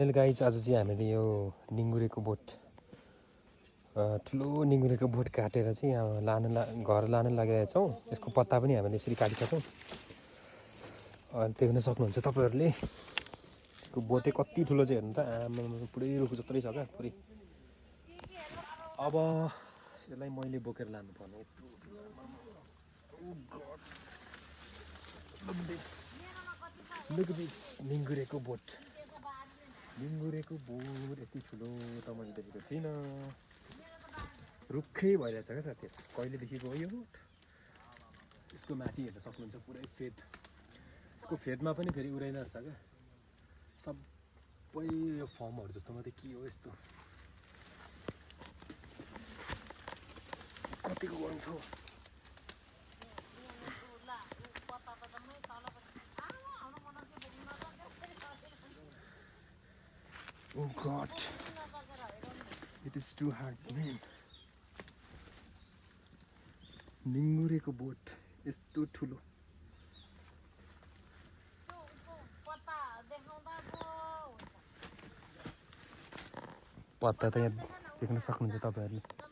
Guys आज चाहिँ हामीले यो निङ्गुरेको बोट ठुलो निङ्गुरेको बोट काटेर चाहिँ यहाँ घर लान लागिरहेका छौँ। यसको पत्ता पनि हामीले यसरी काटिसक्यौँ। देख्न सक्नुहुन्छ तपाईँहरूले यसको बोटै कति ठुलो चाहिँ हेर्नु त, आमा पुरै रुख जत्रै छ क्या पुरै। अब यसलाई मैले बोकेर लानु पर्ने। निङ्गुरेको बोट यति ठुलो त मैले देखेको थिइनँ। रुखै भइरहेछ क्या साथीहरू, कहिलेदेखिको हो यो बोट। यसको माथि हेर्न सक्नुहुन्छ पुरै फेद, यसको फेदमा पनि फेरि उडाइरहेको छ क्या सबै यो फर्महरू जस्तो मात्रै के हो यस्तो। कतिको गरम छ Oh God, it is too hard, man. निङ्गुरेको बोट यस्तो ठुलो। पत्ता त यहाँ देख्न सक्नुहुन्छ तपाईँहरूले।